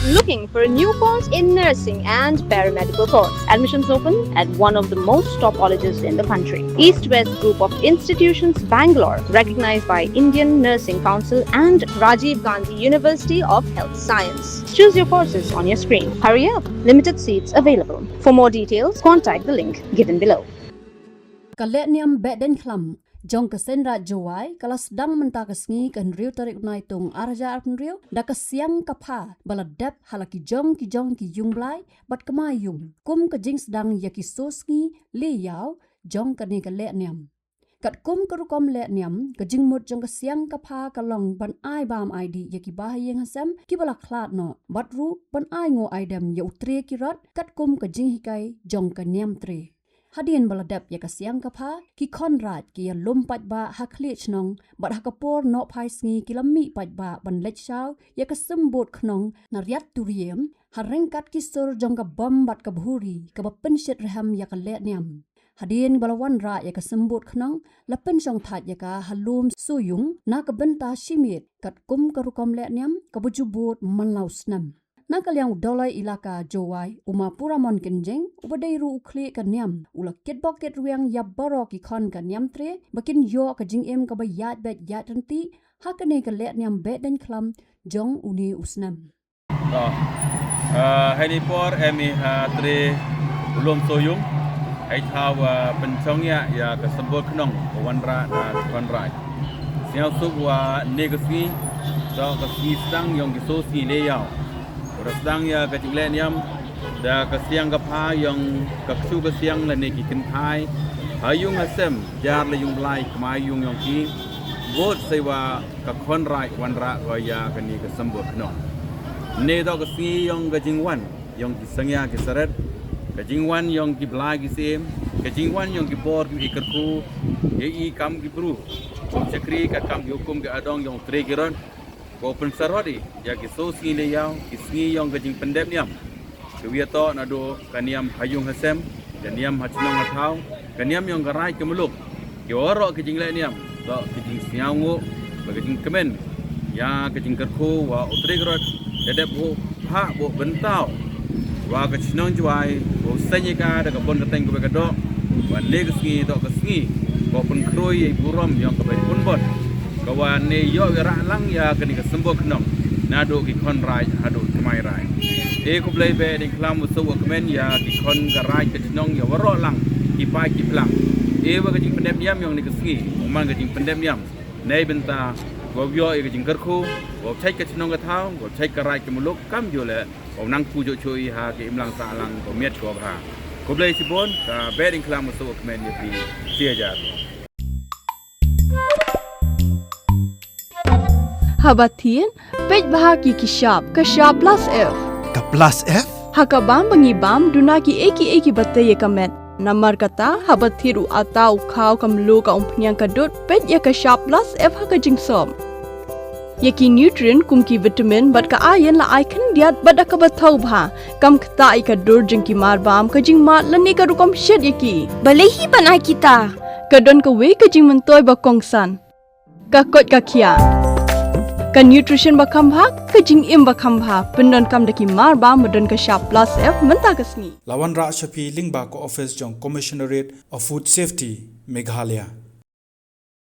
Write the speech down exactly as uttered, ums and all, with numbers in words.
Looking for a new course in nursing and paramedical course? Admissions open at one of the most top colleges in the country. East West Group of Institutions, Bangalore, recognized by Indian Nursing Council and Rajiv Gandhi University of Health Science. Choose your courses on your screen. Hurry up, limited seats available. For more details, contact the link given below. Ka lehniam Behdeiñkhlam jong ka Seiñraij Jowai ka la sdang mynta ka sngi, ka hynriew tarik u Naitung arhajar arphew hynriew, da ka siang ka pha ba la dep ha la ki jong ki jong ki yung blai bad kmai yung, kum ka jingsdang ïa ki so sngi leh ïaw jong kane ka lehniam. Katkum ka rukom lehniam, ka jingmut jong ka siang ka pha ka long ban ai bam ai dih ïa ki bahaïing hasem ki ba la khlad noh, bad ruh ban ai nguh ai dem ïa u tre ki rot katkum ka jinghikai jong ka niam tre. Hadien ba la dep ïa ka siang ka pha, ki khon raij ki ïalum paidbah ha khlieh shnong, bad ha ka por nohphai sngi ki la mih paidbah ban leit shaw ïa ka symbud khnong na Riat Turiem, ha ryngkat ki sur jong ka bom bad ka bhuri ka ba pynshit rhem ïa ka lehniam. Hadien ba la wanrah ïa ka symbud khnong, la pynshong thait ïa ka ha lum Soyung na ka bynta shi miet, katkum ka rukom lehniam ka ba ju bud man la u snem. Na ka liang u Doloi Elaka Jowai, u Ma Puramon Kynjeng, u ba dei ruh u khlieh ka niam, u la kitbok kitrwiang ïa baroh ki khon ka niam tre ba kin ïoh ka jingim ka ba ïaid beit ïaid ryntih ha kane ka lehniam Behdeiñkhlam jong une u snem. To, eh, ha kane ka por em i ha tre u lum Soyung, ha i thaw, eh, pynshong ïa, ïa ka symbud khnong ba wanrah na ki khon raij. Sngewsuk wa ne ka sngi, to ka sngi sdang yong ki so sngi leh ïaw. Ba la sdang ïa ka jinglehniam da ka siang ka pha yong ka ksu ka siang lane ki kynthai ha yung hasem, jar la yung blai kmai yung yong ki, bud sei wa ka khon raij wanrah ko ïa kane ka symbud khnong. Ne to ka sngi yong ka jingwan yong ki sangïa ki saret, ka jingwan yong ki blai ki syiem, ka jingwan yong ki bor ki kyrkhu, ïa i kam ki bru, shakri katkam ki hukum ki adong yong u tre ki rot, ko pynsarwat i ïa ki so sngi leh ïaw, ki sngi yong ka jingpyndep niam. Ki ïa to naduh ka niam ha yung hasem, ka niam ha shnong ha thaw, ka niam yong ka raij ka muluk. Ki waroh ki jinglehniam, to ki jingsngewnguh, ba ki jingkmen ïa ki jingkyrkhu wa u tre ki rot, da dep buh phah buh byntaw wa ka shnong Jowai, u seng ïa ka da ka bun ka teng ka ba ka doh, wa ne ka sngi to ka sngi ko pynkhroi ïa i burom yong ka ba i pun bot, ka wa ne ïoh ïa rah lang ïa kane ka symbud khnong naduh ki khon raij haduh kmai raij. E khublei Behdeiñkhlam u suk wa kmen ïa ki khon ka raij ka shnong ïa waroh lang ki paid ki phlang. E wa ka jingpyndep niam yong ne ka sngi u man ka jingpyndep niam na i bynta wa u ïoh ïa ka jingkyrkhu, wa u chait ka shnong ka thaw, wa u chait ka raij ka muluk, kam ju leh wa u nang pujoh chuh i ha ka imlang sahlang ka miet ka bha. Khublei shibun, ka Behdeiñkhlam u suk wa kmen ïa phi shi hajar. Haba thied, peit bha ki ki shap, ka shap plus F. Ka plus F? Ha ka bam ba ngi bam, duna ki ei ki ei ki ba tei ïa ka met. Namar kata, haba thied u atta u khaw ka mluh ka umphniang ka dud, peit ïa ka shap plus F ha ka jingsop. Ïa ki nutrient kum ki vitamin bad ka iron la ai khyndiat bad da ka ba thaw bha. Kam ktah ïa ka dur jong ki marbam, ka jingmad lane ka rukom shet ïa ki. Balei hi ban ai kita? Ka don kawei ka jingmyntoi ba kongsan. Ka koit ka khiah. Ka nutrition ba kham bha, ka jingim ba kham bha. Pyndonkam da ki marbam ba don ka shap plus F mynta ka sngi. La wanrah sha phi lyngba ka office jong Commissionerate of Food Safety, Meghalaya.